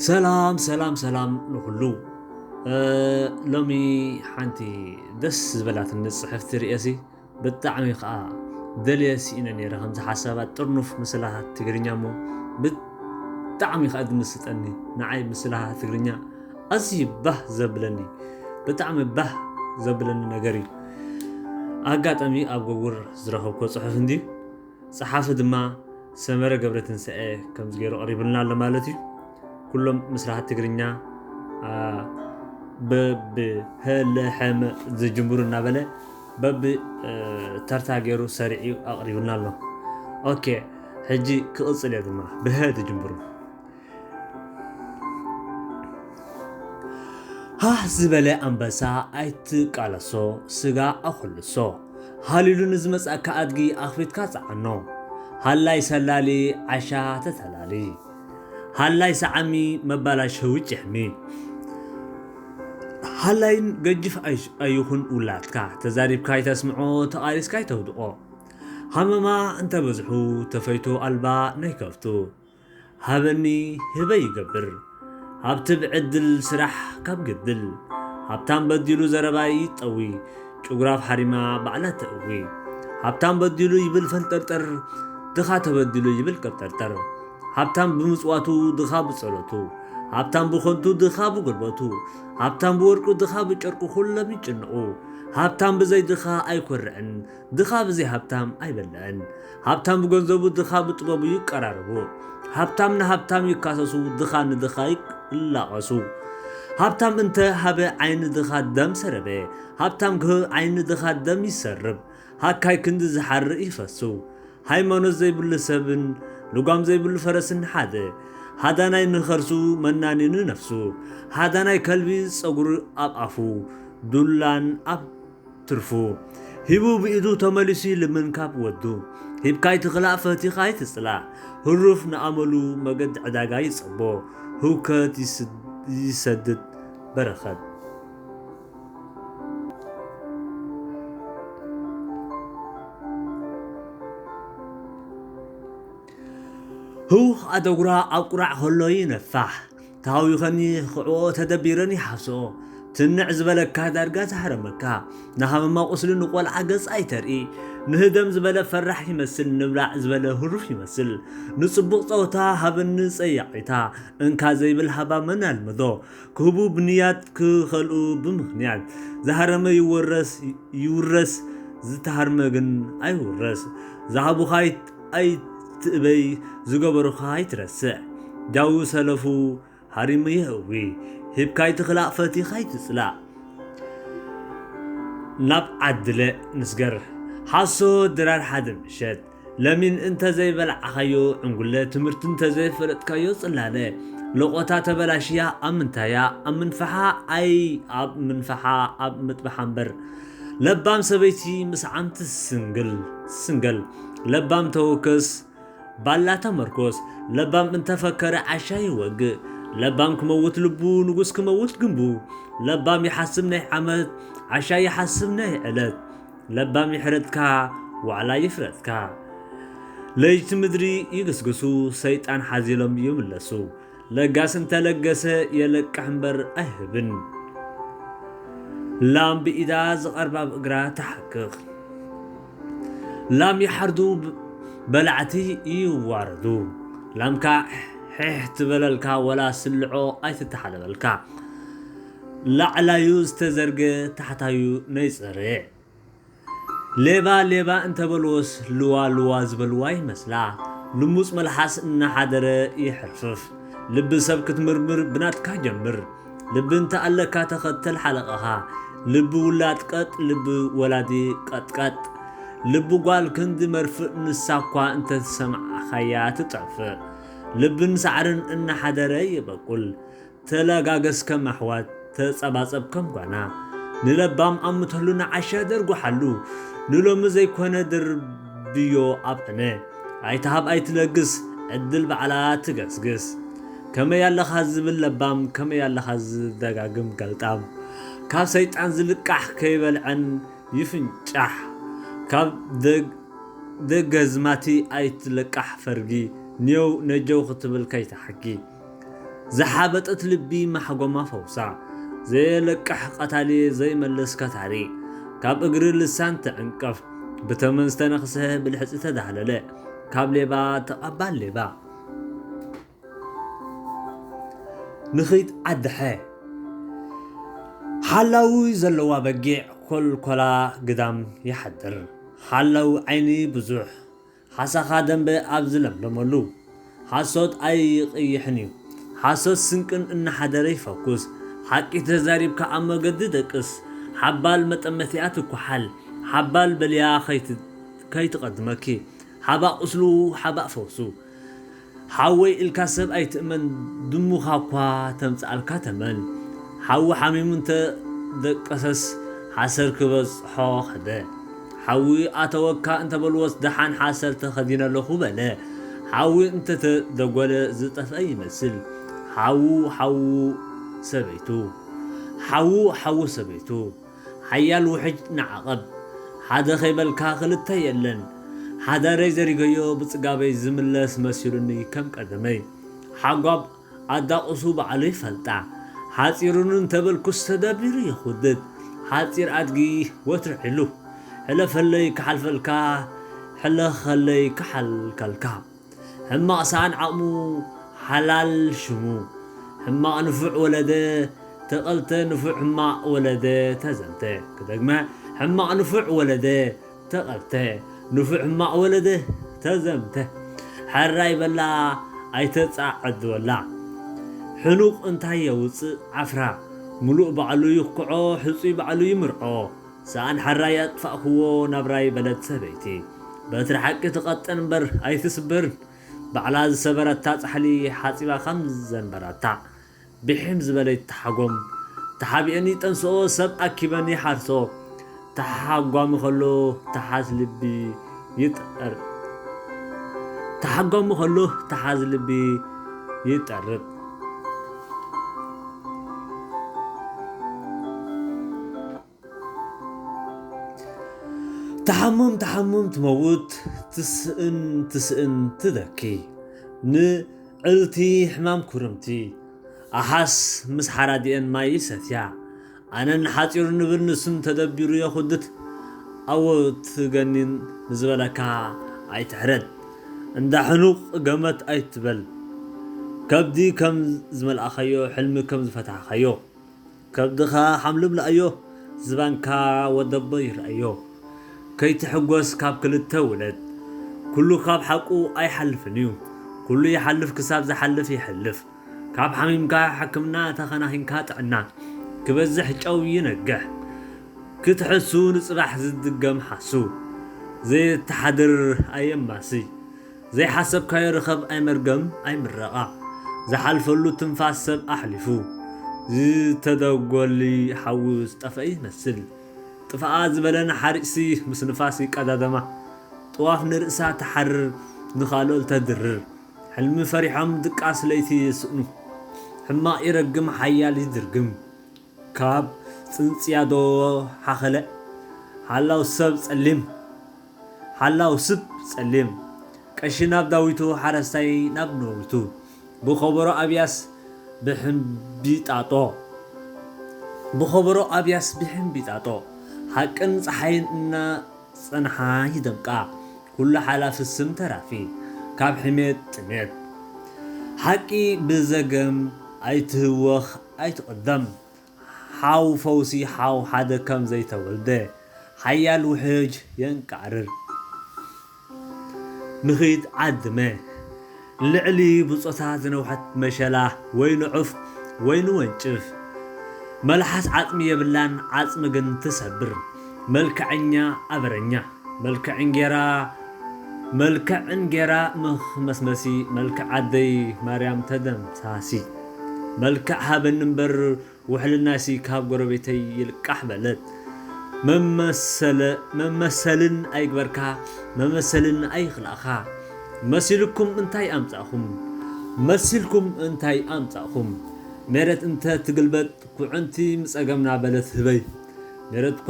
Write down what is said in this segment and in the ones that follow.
ሰላም ሰላም ሰላም ንኹሉ። እ፣ ሎሚ ሓንቲ ደስ ዝበላትኒ ጽሕፍቲ ርእየሲ ብጣዕሚ ከዓ ደልየ ስኢነ ነይረ። ከምዚ ሓሳባት ጥርኑፍ ምስላታት ትግርኛ እሞ ብጣዕሚ ከዓ ዝምስጠኒ፣ ንዓይ ምስላታት ትግርኛ ኣዝዩ ባህ ዘብለኒ፣ ብጣዕሚ ባህ ዘብለኒ ነገር እዩ። ኣጋጣሚ ኣብ ጎጉር ዝረኸብኮ ጽሑፍ እንድዩ። ጸሓፊ ድማ ሰመረ ገብረትንሳኤ ከምዚ ገይሩ ኣቕሪቡልና ኣሎ ማለት እዩ። ኩሎም ምስላታት ትግርኛ፣ አ፣ በብ ሀ ለ ሐ መ ዝጅምሩ እናበለ በብ፣ እ፣ ተርታ ገይሩ ሰሪዑ ኣቕሪቡልና ኣሎ። ኦኬ፣ ሕጂ ክቕጽል እየ ድማ ብሀ ዝጅምሩ። ሃህ ዝበለ ኣንበሳ ኣይትቃለሶ፣ ስጋ ኣኹልሶ። ሃሊሉ ንዝመጻእካ ኣድጊ ኣኽቢድካ ጸዓኖ። ሃላይ ሰላሊ ዓሻ ተተላሊ። ሃላይ ሰዓሚ መባላሸዊ ጭሕሚ። ሃላይን ገጅፍ ኣይ-፣ ኣይኹን ውላድካ። ተዛሪብካ ኣይተስምዖ፣ ተቓሊስካ ኣይተውድቖ። ሃመማ እንተበዝሑ፣ ተፈይቶ ኣልባ ናይ ከፍቱ። ሃበኒ ህበ ይገብር። ሃብቲ ብዕድል ስራሕ ካብ ግድል። ሃብታም በዲሉ ዘረባ ይጠዊ። ጭጉራፍ ሓሪማ ባዕላ ተእዊ። ሃብታም በዲሉ ይብል ፈልጠርጠር። ድኻ ተበዲሉ ይብል ቀብጠርጠር። ሃብታም ብምጽዋቱ፣ ድኻ ብጸሎቱ። ሃብታም ብኾንቱ፣ ድኻ ብጉልበቱ። ሃብታም ብወርቁ፣ ድኻ ብጨርቁ፣ ኩሎም ይጭንቑ። ሃብታም ብዘይ ድኻ ኣይኮርዕን። ድኻ ብዘይ ሃብታም ኣይበልዕን። ሃብታም ብገንዘቡ፣ ድኻ ብጥበቡ ይቀራረቡ። ሃብታም ንሃብታም ይካሰሱ፣ ድኻ ንድኻ ይላቐሱ። ሃብታም እንተ ሃበ ዓይኒ ድኻ ደም ሰረበ። ሃብታም ክህብ ዓይኒ ድኻ ደም ይሰርብ። ሃካይ ክንዲ ዝሓርእ ይፈሱ። ሃይማኖት ዘይብሉ ሰብን ልጓም ዘይብሉ ፈረስን ሓደ። ሃዳናይ ንኸርሱ መናኒ ንነፍሱ። ሃዳናይ ከልቢ ጸጉሩ ኣብ ኣፉ ዱላን ኣብ ትርፉ። ሂቡ ብኢዱ ተመሊሱ ይልምን ካብ ወዱ። ሂብካ ኣይትኽላእ ፈቲኻ ኣይትጽላእ። ህሩፍ ንኣመሉ መገዲ ዕዳጋ ይጸቦ። ህውከት ይስድ-፣ ይሰድድ በረኸት። ህውኽ ኣደጉራ ኣብ ቁራዕ ከሎ ይነፋሕ። ተሃዊኸኒ ክዕኦ ተደቢረን ይሓፍስኦ። ትንዕ ዝበለካ ዳርጋ ዝሃረመካ። ንሃመማ ቁስሊ ንቆልዓ ገጽ ኣይተርኢ። ንህደም ዝበለ ፈራሕ ይመስል፣ ንብላዕ ዝበለ ህሩፍ ይመስል። ንጽቡቕ ጸወታ ሃበኒ ጸያቒታ። እንካ ዘይብል ሃባ መን ኣልመዶ? ክህቡ ብንያት ክኸልኡ ብምኽንያት። ዝሃረመ ይወረስ፣ ይውረስ፣ ዝተሃርመ ግን ኣይውረስ። ዝሃቡኻ ኣይት-፣ ኣይትእበይ፣ ዝገበሩኻ ኣይትረስዕ። ጃዊ ሰለፉ ሃሪሙ የእዊ። ሂብካ ኣይትኽላእ፣ ፈቲኻ ኣይትጽላእ። ናብ ዓድለ ንስገር። ሓሶ ድራር ሓደ ምሸት። ለሚን እንተ ዘይበላዕኻዮ ዕንጉለ፣ ትምህርቲ እንተ ዘይፈለጥካዮ ጽላለ። ለቖታ ተበላሽያ ኣብ ምንታያ፣ ኣብ ምንፍሓ ኣይ፣ ኣብ ምንፍሓ ኣብ ምጥባሓ እምበር። ለባም ሰበይቲ ምስ ዓምቲ ስንግል፣ ስንገል። ለባም ተወከስ ባላ ተመርኮስ። ለባም እንተፈከረ ዓሻ ይወግእ። ለባም ክመውት ልቡ፣ ንጉስ ክመውት ግንቡ። ለባም ይሓስብ ናይ ዓመት፣ ዓሻ ይሓስብ ናይ ዕለት። ለባም ይሕረድካ፣ ዋዕላ ይፍረድካ። ለይቲ ምድሪ ይግስግሱ፣ ሰይጣን ሓዚሎም ይምለሱ። ለጋስ እንተለገሰ የለቅሕ እምበር ኣይህብን። ላም ብኢዳ ዝቐርባ ብእግራ ትሓክኽ። ላም ይሓርዱ ብ-፣ በላዕቲ ይዋረዱ። ላምካ ሒሕ ትበለልካ ወላ ስልዖ ኣይትተሓለበልካ። ላዕላዩ ዝተዘርገ ታሕታዩ ነይጸርየ። ሌባ ሌባ እንተበልዎስ ልዋ ልዋ ዝበልዋ ይመስላ። ልሙጽ መልሓስ እናሓደረ ይሕርፍፍ። ልቢ ሰብ ክትምርምር ብናትካ ጀምር። ልቢ እንተ ኣለካ ተኸተል ሓለቓኻ። ልቢ ውላድ ቀጥ፣ ልቢ ወላዲ ቀጥቀጥ። ልቢ ጓል ክንዲ መርፍእ ንሳ እኳ እንተ ዝሰማዕኻያ ትጠፍእ። ልብን ሳዕርን እናሓደረ ይበቁል። ተለጋገስ ከም ኣሕዋት፣ ተጸባጸብ ከም ጓና። ንለባም ኣምተሉ፣ ንዓሻ ደርጉሓሉ። ንሎሚ ዘይኮነ ደርብዮ ኣብ ዕነ። ኣይትሃብ ኣይትለግስ፣ ዕድል ባዕላ ትገስግስ። ከመይ ኣለኻ ዝብል ለባም፣ ከመይ ኣለኻ ዝደጋግም ገልጣም። ካብ ሰይጣን ዝልቃሕ ከይበልዐን ይፍንጫሕ። ካብ ደግ-፣ ደገዝማቲ ኣይትለቃሕ ፈርጊ። ኔው ነጀው ክትብል ከይትሓኪ። ዝሓበጠት ልቢ ማሕጎማ ፈውሳ። ዘየለቅሕ ቀታሊ ዘይመልስ ከታሪ። ካብ እግሪ ልሳን ትዕንቀፍ። ብተመን ዝተነኽሰ ብልሕጺ ተዳህለለ። ካብ ሌባ ተቐባል ሌባ። ንኺድ ዓድሐ። ሓላዊ ዘለዋ በጊዕ ኮልኮላ ግዳም ይሓድር። ሓላዊ ዓይኒ ብዙሕ ሓሳኻ ደንበ ኣብ ዝለምለመሉ። ሓሶት ኣይቕይሕን እዩ። ሓሶት ስንቅን እናሓደረ ይፈኩስ። ሓቂ ተዛሪብካ ኣብ መገዲ ደቅስ። ሓባል መጠመቲኣ ትኳሓል። ሓባል በልያ ከይት-፣ ከይትቐድመኪ። ሓባእ ቁስሉ ሓባእ ፈውሱ። ሓወይ ኢልካ ሰብ ኣይትእመን፣ ድሙኻ እኳ ተምጽኣልካ ተመን። ሓዊ ሓሚሙ እንተ ደቀሰስ ሓሰር ክበጽሖ ኸደ። ሓዊ ኣተወካ እንተ በልዎስ ደሓን ሓሰር ተኸዲነ ኣለኹ በለ። ሓዊ እንተ ተደጎለ ዝጠፍአ ይመስል። ሓዉ ሓዉ ሰበይቱ። ሓዉ ሓዉ ሰበይቱ። ሓያል ውሕጅ ንዓቐብ። ሓደ ከይበልካ ክልተ የለን። ሓዳረይ ዘሪገዮ ብጽጋበይ ዝምለስ መሲሉኒ ከም ቀደመይ። ሓጓብ ኣዳቑሱ ባዕሉ ይፈልጣ። ሓጺሩኒ እንተበልኩስ ተደቢሩ የኹድድ። ሓጺር ኣድጊ ወትሩ ሒሉ። ሕለፈለይ ክሓልፈልካ፣ ሕለኸለይ ክሓልከልካ። ሕማቕ ሰኣን ዓቕሙ ሓላል ሽሙ። ሕማቕ ንፉዕ ወለደ ተቐልተ፣ ንፉዕ ሕማቕ ወለደ ተዘምተ። ክደግመ፣ ሕማቕ ንፉዕ ወለደ ተቐልተ፣ ንፉዕ ሕማቕ ወለደ ተዘምተ። ሕራይ በላ ኣይተጻዕድወላ። ሕኑቕ እንታይ የውጽእ ዓፍራ። ምሉእ ባዕሉ ይኩዖ፣ ሕጹይ ባዕሉ ይምርዖ። ሰኣን ሓራይ ኣጥፋእክዎ ናብራይ በለት ሰበይቲ። በትሪ ሓቂ ትቐጥን እምበር ኣይትስበርን። ባዕላ ዝሰበረታ ጻሕሊ ሓጺባ ከም ዘንበረታ። ብሒም ዝበለ ይተሓጎም። ተሓቢአን ይጠንስኦ፣ ሰብ ኣኪበን ይሓርሶ። ተሓጓሚ ከሎ ተሓዝ ልቢ ይጠር-፣ ተሓጓሚ ከሎ ተሓዝ ልቢ ይጠርብ። ተሓምም ተሓምም ትመውት፣ ትስእን ትስእን ትደኪ። ንዕልቲ ሕማም ኩርምቲ፣ ኣሓስ ምስ ሓራዲአን ማይ ይሰትያ። ኣነን ሓጺሩ ንብል ንሱን ተደቢሩ የኹድት። ኣወ ትገኒን ንዝበለካ ኣይትሕረድ። እንዳ ሕኑቕ ገመት ኣይትበል። ከብዲ ከም ዝመልኣኻዮ፣ ሕልሚ ከም ዝፈታሕኻዮ። ከብድኻ ሓምልም ለኣዮ፣ ዝባንካ ወደቦ ይርኣዮ። ከይትሕጎስ ካብ ክልተ ውለድ። ኩሉ ካብ ሓቁ ኣይሓልፍን እዩ። ኩሉ ይሓልፍ ክሳብ ዝሓልፍ ይሕልፍ። ካብ ሓሚምካ ሕክምና፣ ተኸናኺንካ ጥዕና። ክበዝሕ ጨው ይነግሕ። ክትሕሱ ንጽባሕ ዝድገም ሓሱ። ዘየተሓድር ኣየማሲ። ዘይሓሰብካዮ ርኸብ ኣይመርገም ኣይምረቓ። ዝሓልፈሉ ትንፋስ ሰብ ኣሕሊፉ። ዝተደጎሊ ሓዊ ዝጠፍአ ይመስል። ጥፍኣ ዝበለን ሓሪስሲ ምስ ንፋስ ይቀዳደማ። ጥዋፍ ንርእሳ ትሓርር ንኻልኦት ተድርር። ሕልሚ ፈሪሖም ድቃስ ለይቲ ይስእኑ። ሕማቕ ይረግም ሓያል ይድርግም። ካብ ጽንጽያ ዶ ሓኸለ ሓላው ሰብ ጸሊም። ሓላው ስብ ጸሊም። ቀሺ ናብ ዳዊቱ፣ ሓረስታይ ናብ ነዊቱ። ብኸበሮ ኣብያስ ብሕምቢጣጦ። ብኸበሮ ኣብያስ ብሕምቢጣጦ። ሓቅን ጸሓይን እናጸንሓ ይደምቃ። ኩሉ ሓላፊ ስም ተራፊ። ካብ ሕሜት ጥሜት። ሓቂ ብዘገም ኣይትህወኽ ኣይትቕደም። ሓው ፈውሲ ሓው ሓደ ከም ዘይተወልደ ሓያል ውሕጅ የንቃዕርር። ንኺድ ዓድመ ልዕሊ ብጾታ ዝነውሐት መሸላ ወይ ንዑፍ ወይ ንወንጭፍ። መልሓስ ዓጽሚ የብላን ዓጽሚ ግን ትሰብር። መልክዐኛ ኣበረኛ መልክዕ እንጌራ መልክዕ እንጌራ መኽመስመሲ መልክዕ ዓደይ ማርያም ተደምሳሲ። መልክዕ ሃበኒ እምበር ውሕልናሲ ካብ ጎረቤተይ ይልቃሕ በለት። መመሰለ-፣ መመሰልን ኣይግበርካ፣ መመሰልን ኣይኽላእኻ። መሲልኩም እንታይ ኣምጻእኹም? መሲልኩም እንታይ ኣምጻእኹም? ሜረት እንተ ትግልበጥ ኩዕንቲ ምጸገምና በለት ህበይ። ሜረትኳ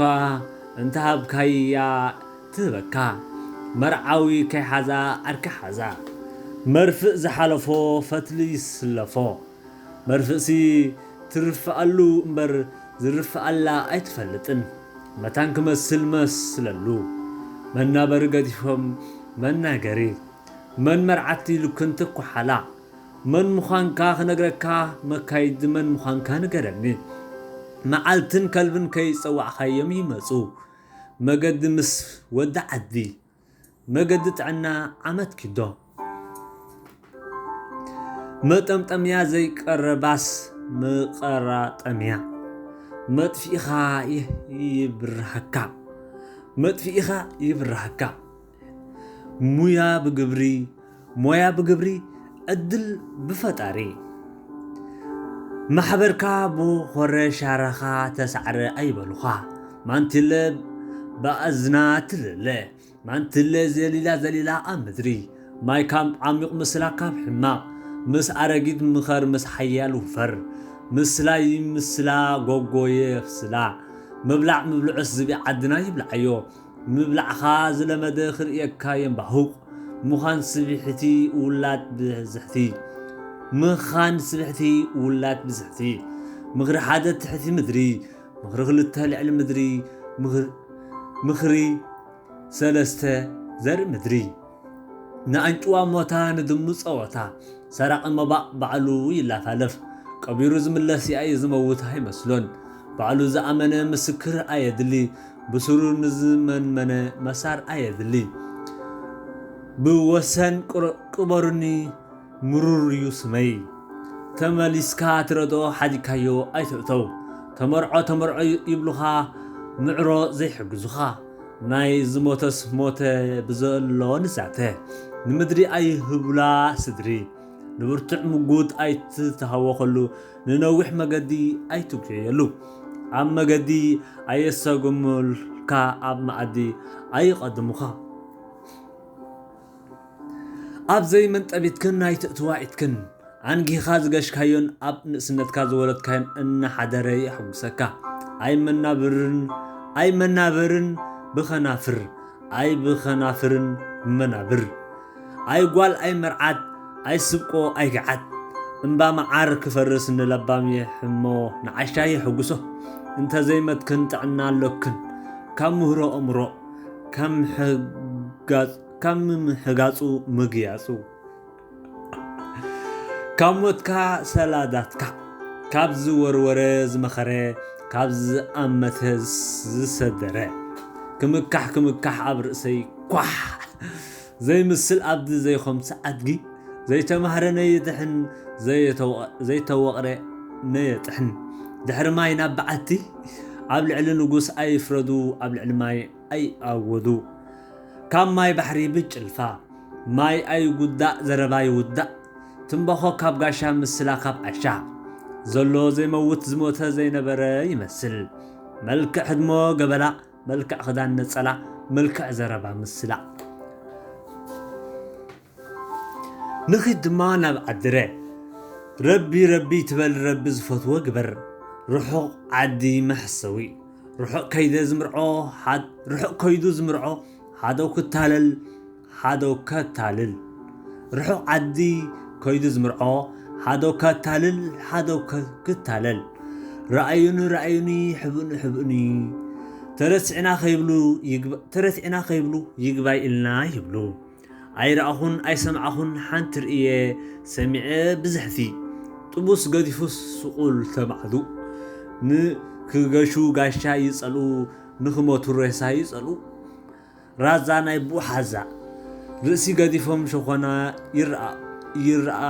እንተ ሃብካያ ትህበካ። መርዓዊ ከይሓዛ ዓርኪ ሓዛ። መርፍእ ዝሓለፎ ፈትሊ ይስለፎ። መርፍእሲ ትርፍኣሉ እምበር ዝርፍኣላ ኣይትፈልጥን። መታን ክመስል መስለሉ። መናበሪ ገዲፎም መናገሪ። መን መርዓት ኢሉክን ትኳሓላ። መን ምዃንካ ክነግረካ መካይዲ መን ምዃንካ ንገረኒ። መዓልትን ከልብን ከይጸዋዕካዮም ይመጹ። መገዲ ምስ ወዲ ዓዲ። መገዲ ጥዕና ዓመት ኪዶ። መጠምጠምያ ዘይቀረባስ መቐራጠምያ። መጥፊእኻ ይህ-፣ ይብርሃካ። መጥፊእኻ ይብርሃካ። ሙያ ብግብሪ፣ ሞያ ብግብሪ፣ ዕድል ብፈጣሪ። ማሕበርካ ብኾረ ሻራኻ ተሳዕረ ኣይበሉኻ። ማንቲለ ብኣዝና ትልለ። ማንቲለ ዘሊላ ዘሊላ ኣብ ምድሪ። ማይ ካብ ዓሚቕ ምስላ ካብ ሕማቕ። ምስ ኣረጊት ምኸር ምስ ሓያል ውፈር። ምስላይ ምስላ ጎጎ የፍስላ። ምብላዕ ምብልዑስ ዝብኢ ዓድና ይብልዓዮ። ምብላዕኻ ዝለመደ ክርእየካ የምባሁቕ። ምዃን ስብሕቲ ውላድ ብዝሕቲ። ምኻን ስብሕቲ ውላድ ብዝሕቲ። ምኽሪ ሓደ ትሕቲ ምድሪ። ምኽሪ ክልተ ልዕሊ ምድሪ። ምኽሪ፣ ምኽሪ ሰለስተ ዘርኢ ምድሪ። ንኣንጭዋ ሞታ ንድሙ ጸወታ። ሰራቒ መባእ ባዕሉ ይላፋለፍ። ቀቢሩ ዝምለስ ያኢ ዝመውት ኣይመስሎን። ባዕሉ ዝኣመነ ምስክር ኣየድሊ። ብስሩ ንዝመንመነ መሳር ኣየድሊ። ብወሰን ቅሮ-፣ ቅበሩኒ ምሩር እዩ ስመይ። ተመሊስካ ትረድኦ ሓዲግካዮ ኣይትእተው። ተመርዖ ተመርዖ ይብሉኻ ምዕሮ ዘይሕግዙኻ። ናይ ዝሞተስ ሞተ ብዘሎ ንዛተ። ንምድሪ ኣይህቡላ ስድሪ። ንብርቱዕ ምጉት ኣይትተሃወኸሉ። ንነዊሕ መገዲ ኣይትጉየየሉ። ኣብ መገዲ ኣየሰጉሙልካ ኣብ መኣዲ ኣይቐድሙኻ። ኣብ ዘይመንጠቢትክን ኣይትእትዋ ኢትክን። ኣንጊኻ ዝገሽካዮን ኣብ ንእስነትካ ዝወለድካዮን እናሓደረ የሐጉሰካ። ኣይመናብርን፣ ኣይመናበርን ብኸናፍር፣ ኣይብኸናፍርን ብመናብር። ኣይ ጓል ኣይ መርዓት፣ ኣይ ስብቆ ኣይ ገዓት። እምባ መዓር ክፈርስ ንለባም የሕሞ ንዓሻ የሕጉሶ። እንተዘይመትክን ጥዕና ኣሎክን። ካብ ምህሮ ኣእምሮ፣ ካብ ምሕጋጽ ካብ ምምሕጋጹ ምግያጹ። ካብ ሞትካ ሰላዳትካ። ካብ ዝወርወረ ዝመኸረ፣ ካብ ዝኣመተ ዝሰደረ። ክምካሕ ክምካሕ ኣብ ርእሰይ ኳሕ። ዘይምስል ኣብዲ ዘይኾምስ ኣድጊ። ዘይተማህረ ነየድሕን፣ ዘይተወ-፣ ዘይተወቕረ ነየጥሕን። ድሕሪ ማይ ናብ በዓቲ። ኣብ ልዕሊ ንጉስ ኣይፍረዱ፣ ኣብ ልዕሊ ማይ ኣይኣወዱ። ካብ ማይ ባሕሪ ብጭልፋ። ማይ ኣይጉዳእ ዘረባ ይውዳእ። ትምባኾ ካብ ጋሻ ምስላ ካብ ዓሻ። ዘሎ ዘይመውት ዝሞተ ዘይነበረ ይመስል። መልክዕ ህድሞ ገበላ፣ መልክዕ ክዳን ነጸላ፣ መልክዕ ዘረባ ምስላ። ንኺድ ድማ ናብ ዓድረ። ረቢ ረቢ ትበል ረቢ ዝፈትዎ ግበር። ርሑቕ ዓዲ መሕሰዊ። ርሑቕ ከይደ ዝምርዖ ሓድ-፣ ርሑቕ ከይዱ ዝምርዖ ሓደው ክታለል፣ ሓደው ከታልል። ርሑቕ ዓዲ ከይዱ ዝምርዖ ሓደው ከታልል፣ ሓደው ከ-፣ ክታለል። ረኣዩኒ ረኣዩኒ፣ ሕብእኒ ሕብእኒ። ተረሲዕና ከይብሉ ይግባ-፣ ተረሲዕና ከይብሉ ይግባይ ኢልና ይብሉ። ኣይረኣኹን ኣይሰማዕኹን ሓንቲ ርእየ ሰሚዐ ብዝሕቲ። ጥቡስ ገዲፉስ ስቑል ተማዕዱ። ንክገሹ ጋሻ ይጸልኡ፣ ንክሞቱ ሬሳ ይጸልኡ። ራዛ ናይ ቡሓዛ ርእሲ ገዲፎም ሸኾና ይርኣ፣ ይርኣ፣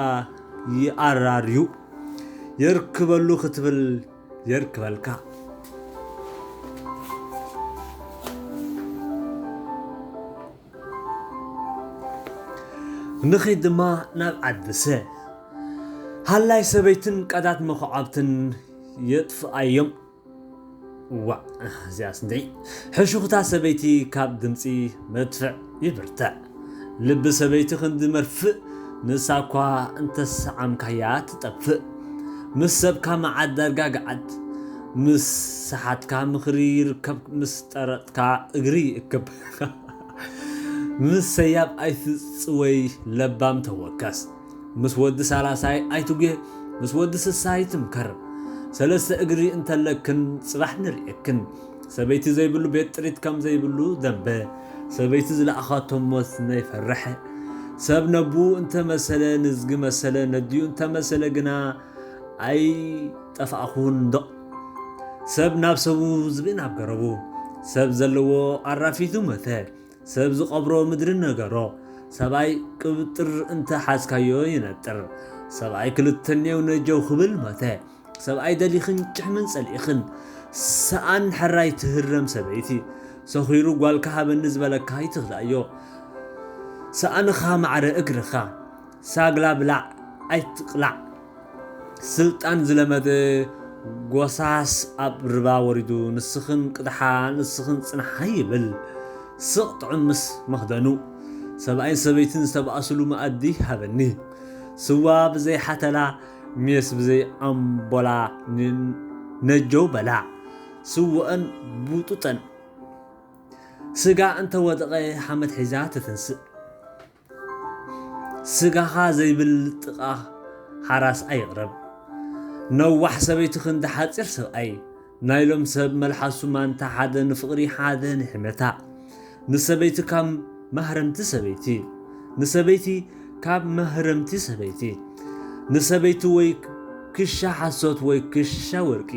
ይኣራርዩ። የርክበሉ ክትብል የርክበልካ። ንኺድ ድማ ናብ ዓድሰ። ሃላይ ሰበይትን ቀዳት መኹዓብትን የጥፍኣዮም። ዋእ፣ እዚኣስ እንድዒ። ሕሹኽታ ሰበይቲ ካብ ድምፂ መድፍዕ ይብርትዕ። ልቢ ሰበይቲ ክንዲ መርፍእ፣ ንሳ እኳ እንተሰዓምካያ ትጠፍእ። ምስ ሰብካ መዓት ዳርጋ ገዓት፣ ምስ ሰሓትካ ምኽሪ ይርከብ፣ ምስ ጠረጥካ እግሪ ይእክብ። ምስ ሰያብ ኣይትጽወይ ለባም ተወከስ። ምስ ወዲ ሳላሳይ ኣይትጉየ፣ ምስ ወዲ ስሳ ኣይትምከር። ሰለስተ እግሪ እንተለክን ጽባሕ ንርእየክን። ሰበይቲ ዘይብሉ ቤት ጥሪት ከም ዘይብሉ ደንበ። ሰበይቲ ዝለኣኻቶ ሞት ነይፈርሕ። ሰብ ነቡ እንተመሰለ ንዝጊ መሰለ ነዲኡ እንተመሰለ ግና ኣይጠፋእኹን ዶ። ሰብ ናብ ሰቡ ዝብኢ ናብ ገረቡ። ሰብ ዘለዎ ኣራፊቱ መተ። ሰብ ዝቐብሮ ምድሪ ነገሮ። ሰብኣይ ቅብጥር እንተ ሓዝካዮ ይነጥር። ሰብኣይ ክልተኔው ነጀው ክብል መተ። ሰብኣይ ደሊኽን ጭሕምን ጸሊእኽን። ሰኣን ሕራይ ትህረም ሰበይቲ። ሰኺሩ ጓልካ ሃበኒ ዝበለካ ኣይትኽልኣዮ። ሰኣንኻ ማዕረ እግርኻ። ሳግላ ብላዕ ኣይትቕላዕ። ስልጣን ዝለመደ ጎሳስ ኣብ ርባ ወሪዱ ንስኽን ቅድሓ ንስኽን ጽንሓ ይብል። ስቕ ጥዑም ምስ መኽደኑ። ሰብኣይን ሰበይትን ዝተባእስሉ መኣዲ ሃበኒ። ስዋ ብዘይ ሓተላ ሜስ ብዘይ ኣምቦላ ን- ነጀው በላ። ስወአን ቡጡጠን። ስጋ እንተ ወደቐ ሓመድ ሒዛ ትትንስእ። ስጋኻ ዘይብል ጥቓ ሓራስ ኣይቕረብ። ነዋሕ ሰበይቲ ክንዲ ሓጺር ሰብኣይ። ናይሎም ሰብ መልሓሱ ማንታ ሓደ ንፍቕሪ ሓደ ንሕመታ። ንሰበይቲ ካብ ማህረምቲ ሰበይቲ። ንሰበይቲ ካብ ማህረምቲ ሰበይቲ። ንሰበይቲ ወይ ክሻ ሓሶት ወይ ክሻ ወርቂ።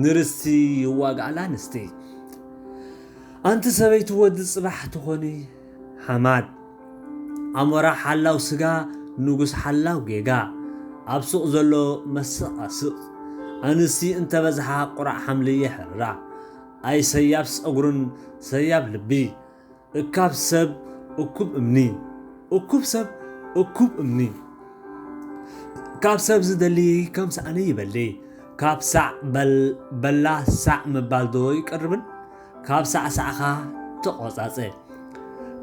ንርስቲ ይዋጋኣላ ኣንስቲ። ኣንቲ ሰበይቲ ወዲ ጽባሕ ትኾኒ ሓማድ። ኣሞራ ሓላው ስጋ ንጉስ ሓላው ጌጋ። ኣብ ሱቕ ዘሎ መሰቓስቕ። ኣንስቲ እንተበዝሓ ቁራዕ ሓምሊ የሕርራ። ኣይ ሰያብ ጸጉርን ሰያብ ልቢ። እካብ ሰብ እኩብ እምኒ። እኩብ ሰብ እኩብ እምኒ። ካብ ሰብ ዝደሊ ከም ሰኣነ ይበሊ። ካብ ሳዕ በል- በላ ሳዕ ምባል ዶ ይቀርብን? ካብ ሳዕሳዕኻ ተቖጻጸ።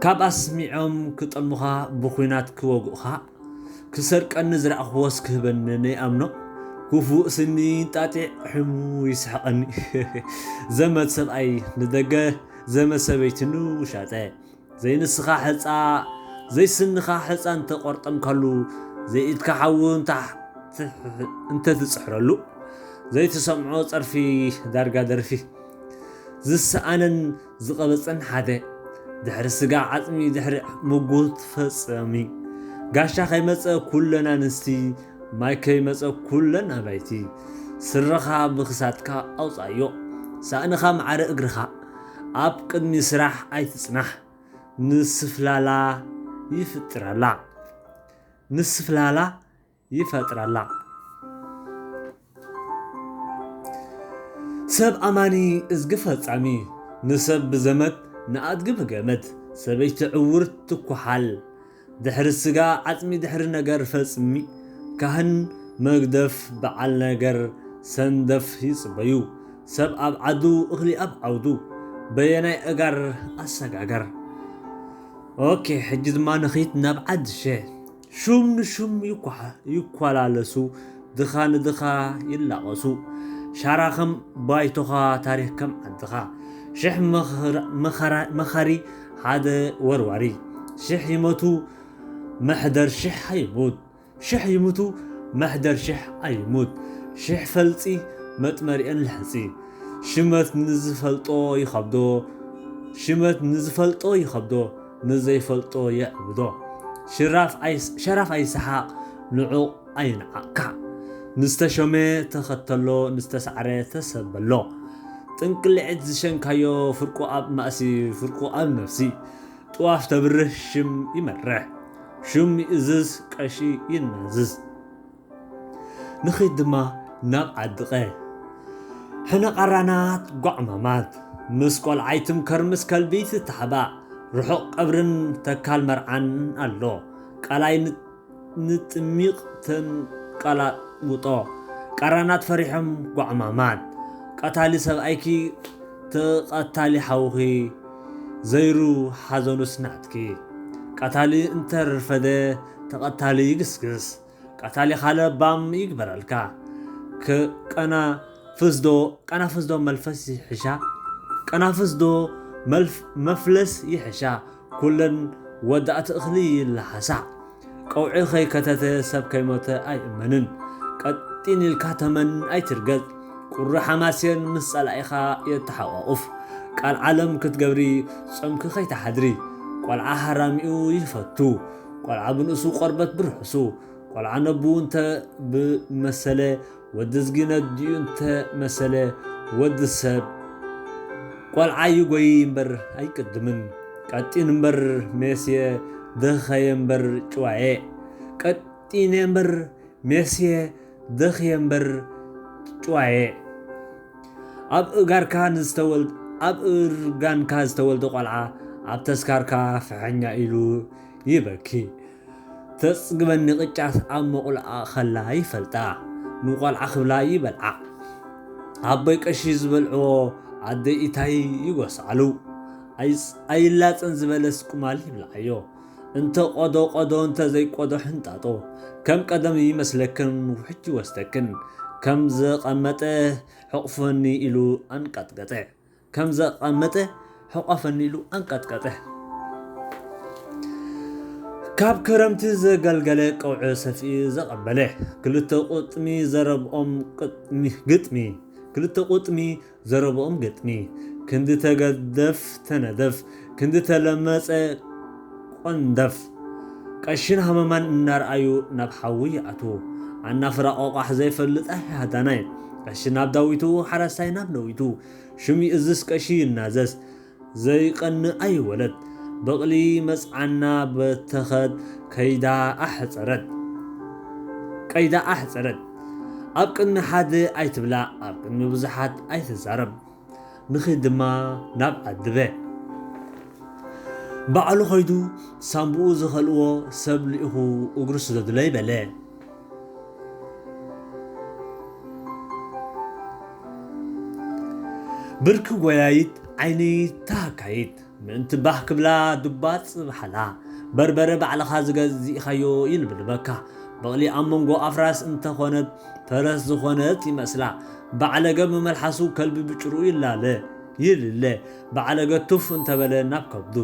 ካብ ኣስሚዖም ክጠልሙኻ ብኹናት ክወግኡኻ ክሰርቀኒ ዝረኣኽዎስ ክህበኒ ነይኣምኖ። ክፉእ ስኒ ጣጢዕ ሕሙ ይስሕቐኒ። ዘመድ ሰብኣይ ንደገ ዘመድ ሰበይቲ ንውሻጠ። ዘይንስኻ ሕፃ ዘይስንኻ ሕፃ እንተቆርጠምካሉ ዘይኢድካ ሓዊ እንታ- እንተትፅሕረሉ ዘይትሰምዖ ፀርፊ ዳርጋ ደርፊ ዝሰኣነን ዝቐበፀን ሓደ ድሕሪ ስጋ ዓፅሚ ድሕሪ ምጉት ፈፀሚ ጋሻ ከይመፀ ኩለን ኣንስቲ ማይ ከይመፀ ኩለን ኣባይቲ ስረኻ ብክሳድካ ኣውፃዮ ሳእንኻ ማዕረ እግርኻ ኣብ ቅድሚ ስራሕ ኣይትፅናሕ ንስፍላላ ይፍጥረላ ንስፍላላ ይፈጥረላ። ሰብ ኣማኒ እዝጊ ፈጻሚ ንሰብ ብዘመድ ንኣድጊ ብገመድ ሰበይቲ ዕውር ትኩሓል ድሕሪ ስጋ ዓጽሚ ድሕሪ ነገር ፈጽሚ ካህን መግደፍ በዓል ነገር ሰንደፍ ይጽበዩ ሰብ ኣብ ዓዱ እኽሊ ኣብ ዓውዱ በየናይ እጋር ኣሰጋገር። ኦኬ ሕጂ ድማ ንኺድ ናብ ዓዲ ሸ ሹም ንሹም ይኳሓ- ይኳላለሱ ድኻ ንድኻ ይላቐሱ ሻራ ከም ባይቶኻ ታሪኽ ከም ዓድኻ ሽሕ መኸራ- መኸራ- መኻሪ ሓደ ወርዋሪ ሽሕ ይመቱ መሕደር ሽሕ ኣይሙት ሽሕ ይሙቱ መሕደር ሽሕ ኣይሙት ሽሕ ፈልጺ መጥመሪአን ልሕጺ ሽመት ንዝፈልጦ ይኸብዶ ሽመት ንዝፈልጦ ይኸብዶ ንዘይፈልጦ የዕብዶ ሽራፍ ኣይ- ሸራፍ ኣይሰሓቕ ንዑቕ ኣይንዓቕካ ንዝተሾመ ተኸተሎ ንዝተሳዕረ ተሰበሎ ጥንቅልዒት ዝሸንካዮ ፍርቁ ኣብ ማእሲ ፍርቁ ኣብ ነፍሲ ጥዋፍ ተብርህ ሽም ይመርሕ ሽም ይእዝዝ ቀሺ ይናዝዝ ንኺድ ድማ ናብ ዓድቐ ሕነ ቃራናት ጓዕማማት ምስ ቆልዓ ይትምከር ምስ ከልቢ ትታሕባእ ርሑቕ ቀብርን ተካል መርዓን ኣሎ ቃላይ ንጥሚቕ ተንቀላውጦ ቃራናት ፈሪሖም ጓዕማማት ቀታሊ ሰብኣይኪ ተቐታሊ ሓውኺ ዘይሩ ሓዘኑስ ናትኪ ቀታሊ እንተረፈደ ተቐታሊ ይግስግስ ቀታሊኻ ለባም ይግበረልካ። ከ- ቀናፍዝዶ ቀናፍዝዶ መልፈስ ይሕሻ ቀናፍዝዶ መልፍ- መፍለስ ይሕሻ ኩለን ወዳእቲ እኽሊ ይለሓሳ። ቀውዒ ከይከተተ ሰብ ከይሞተ ኣይእመንን። ቀጢን ኢልካ ተመን ኣይትርገጽ። ቁሪ ሓማሴን ምስ ጸላኢኻ የተሓቋቑፍ። ቃል ዓለም ክትገብሪ ጾምኪ ከይትሓድሪ። ቆልዓ ሃራሚኡ ይፈቱ። ቆልዓ ብንእሱ ቆርበት ብርሑሱ። ቆልዓ ነቡ እንተ ብመሰለ ወዲ ዝጊ ነዲኡ እንተ መሰለ ወዲ ሰብ። ቆልዓ ይጎይ እምበር ኣይቅድምን። ቀጢን እምበር ሜስየ ደኸየ እምበር ጭዋየ። ቀጢነ እምበር ሜስየ ደኽየ እምበር ጭዋየ። ኣብ እጋርካ ንዝተወል-፣ ኣብ እርጋንካ ዝተወልደ ቆልዓ ኣብ ተስካርካ ፍሐኛ ኢሉ ይበኪ። ተጽግበኒ ቅጫስ ኣብ መቑልኣ ከላ ይፈልጣ፣ ንቆልዓ ክብላ ይበልዓ። ኣቦይ ቀሺ ዝበልዕዎ ኣደይ ኢታይ ይጎስዓሉ። ኣይጽ-፣ ኣይላጸን ዝበለስ ቁማል ይብልዓዮ። እንተ ቆዶ ቆዶ፣ እንተ ዘይቆዶ ሕንጣጦ። ከም ቀደም ይመስለክን ውሕጅ ይወስደክን። ከም ዘቐመጠ ሕቑፈኒ ኢሉ ኣንቀጥቀጠ። ከም ዘቐመጠ ሕቆፈኒ ኢሉ ኣንቀጥቀጠ። ካብ ክረምቲ ዘገልገለ ቀውዒ ሰፍኢ ዘቐበለ። ክልተ ቁጥሚ ዘረብኦም ቅጥሚ-፣ ግጥሚ። ክልተ ቁጥሚ ዘረብኦም ግጥሚ። ክንዲ ተገደፍ ተነደፍ፣ ክንዲ ተለመጸ ቆንደፍ። ቀሽን ሃመማን እናርኣዩ ናብ ሓዊ ይኣትዉ። ኣናፍራ ቆቋሕ ዘይፈልጥ ኣይሃዳናይ። ቀሺ ናብ ዳዊቱ፣ ሓረስታይ ናብ ነዊቱ። ሽም ይእዝዝ ቀሺ ይናዘዝ፣ ዘይቐንእ ኣይወለድ። በቕሊ መጽዓና በተኸት፣ ከይዳ ኣሕጸረት፣ ቀይዳ ኣሕጸረት። ኣብ ቅድሚ ሓደ ኣይትብላዕ፣ ኣብ ቅድሚ ብዙሓት ኣይትዛረብ። ንኺድ ድማ ናብ ኣድበ። ባዕሉ ኸይዱ ሳምብኡ ዝኸልእዎ ሰብ ልኢኹ እግሩ ስደዱለይ በለ። ብርኪ ጎያይት ዓይኒ ተሃካይት ምእንቲ ባህ ክብላ ዱባ ጽብሓላ። በርበረ ባዕልኻ ዝገዚእኻዮ ይልብልበካ። በቕሊ ኣብ መንጎ ኣፍራስ እንተኾነት ፈረስ ዝኾነት ይመስላ። ባዕለገ ብመልሓሱ ከልቢ ብጭርኡ ይላለ፣ ይልለ። ባዕለገ ቱፍ እንተበለ ናብ ከብዱ።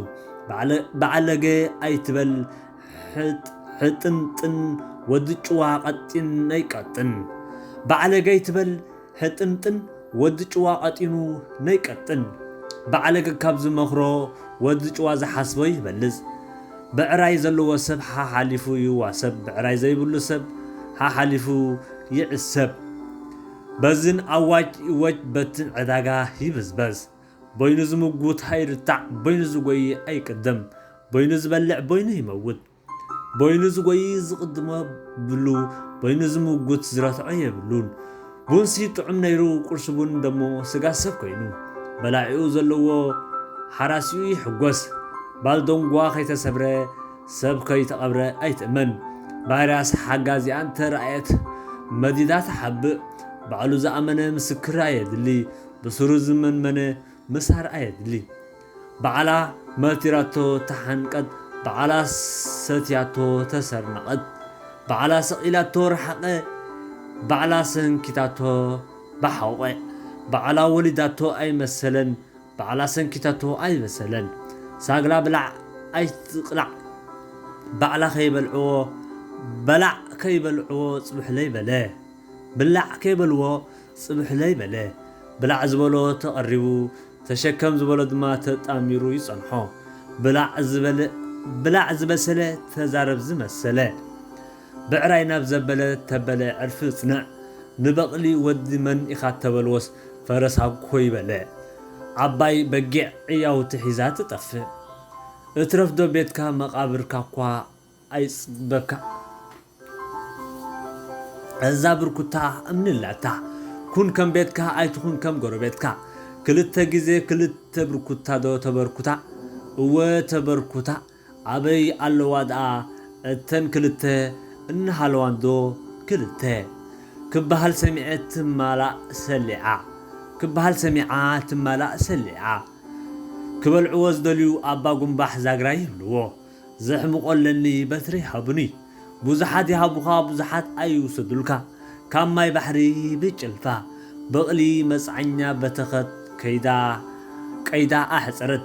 ባዕለ-፣ ባዕለገ ኣይትበል ሕጥ-፣ ሕጥንጥን ወዲ ጭዋ ቀጢን ኣይቀጥን። ባዕለገ ኣይትበል ሕጥንጥን ወዲ ጭዋ ቀጢኑ ነይቀጥን። ባዕለገ ካብ ዝመኽሮ ወዲ ጭዋ ዝሓስቦ ይበልጽ። ብዕራይ ዘለዎ ሰብ ሓሓሊፉ ይዋሰብ፣ ብዕራይ ዘይብሉ ሰብ ሓሓሊፉ ይዕሰብ። በዝን ኣዋጅ ይወጅ፣ በትን ዕዳጋ ይብዝበዝ። በይኑ ዝምጉት ኣይርታዕ፣ በይኑ ዝጎይ ኣይቅደም። በይኑ ዝበልዕ በይኑ ይመውት። በይኑ ዝጎይ ዝቕድሞ ብሉ፣ በይኑ ዝምጉት ዝረትዖ የብሉን። ቡንሲ ጥዑም ነይሩ፣ ቁርሲ ቡን ደሞ ስጋ ሰብ ኮይኑ። በላዒኡ ዘለዎ ሓራሲኡ ይሕጎስ። ባልዶንጓ ከይተሰብረ፣ ሰብ ከይተቐብረ ኣይትእመን። ቫይራስ ሓጋዚኣ እንተ ረኣየት፣ መዲዳ ትሓብእ። ባዕሉ ዝኣመነ ምስክር ኣየድሊ፣ ብስሩ ዝመንመነ ምሳር ኣየድሊ። ባዕላ መቲራቶ ተሓንቀት፣ ባዕላ ሰትያቶ ተሰርነቐት፣ ባዕላ ሰቒላቶ ረሓቐ፣ ባዕላ ሰንኪታቶ በሓውቐ። ባዕላ ወሊዳቶ ኣይመሰለን፣ ባዕላ ሰንኪታቶ ኣይበሰለን። ሳግላ ብላዕ ኣይትቕላዕ፣ ባዕላ ከይበልዕዎ፣ በላዕ ከይበልዕዎ ጽብሕለይ በለ። ብላዕ ከይበልዎ ጽብሕለይ በለ። ብላዕ ዝበሎ ተቐሪቡ፣ ተሸከም ዝበሎ ድማ ተጣሚሩ ይጸንሖ። ብላዕ ዝበለ፣ ብላዕ ዝበሰለ፣ ተዛረብ ዝመሰለ። ብዕራይ ናብ ዘበለ ተበለ ዕርፊ ጽንዕ። ንበቕሊ ወዲ መን ኢኻ ተበልዎስ ፈረስ ሃብኮ ይበለ። ዓባይ በጊዕ ዕያውቲ ሒዛ ትጠፍእ። እትረፍዶ ቤትካ መቓብርካ እኳ ኣይጽበካ። እዛ ብርኩታ እምኒ ኣላታ። ኩን ከም ቤትካ ኣይትኹን ከም ጎረቤትካ። ክልተ ግዜ ክልተ ብርኩታ ዶ ተበርኩታ? እወ ተበርኩታ። ኣበይ ኣለዋ ደኣ እተን ክልተ? እናሃለዋን ዶ ክልተ? ክበሃል ሰሚዐ ትማላእ ሰሊዓ። ክበሃል ሰሚዓ ትማላእ ሰሊዓ። ክበልዕዎ ዝደልዩ ኣባ ጉንባሕ ዛግራ ይብልዎ። ዘሕምቖ ኣለኒ በትሪ ሃቡኒ። ብዙሓት ይሃቡኻ ብዙሓት ኣይውሰዱልካ። ካብ ማይ ባሕሪ ብጭልፋ። በቕሊ መጽዓኛ በተኸት ከይዳ ቀይዳ ኣሕጸረት።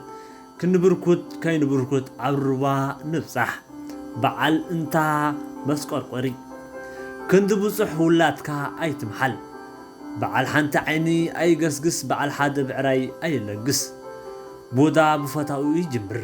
ክንብርኩት ከይንብርኩት ኣብ ሩባ ንብጻሕ። በዓል እንታ መስቆርቆሪ። ክንዲ ብዙሕ ውላድካ ኣይትምሓል። በዓል ሓንቲ ዓይኒ ኣይገስግስ፣ በዓል ሓደ ብዕራይ ኣይለግስ። ቡዳ ብፈታኡ ይጅምር፣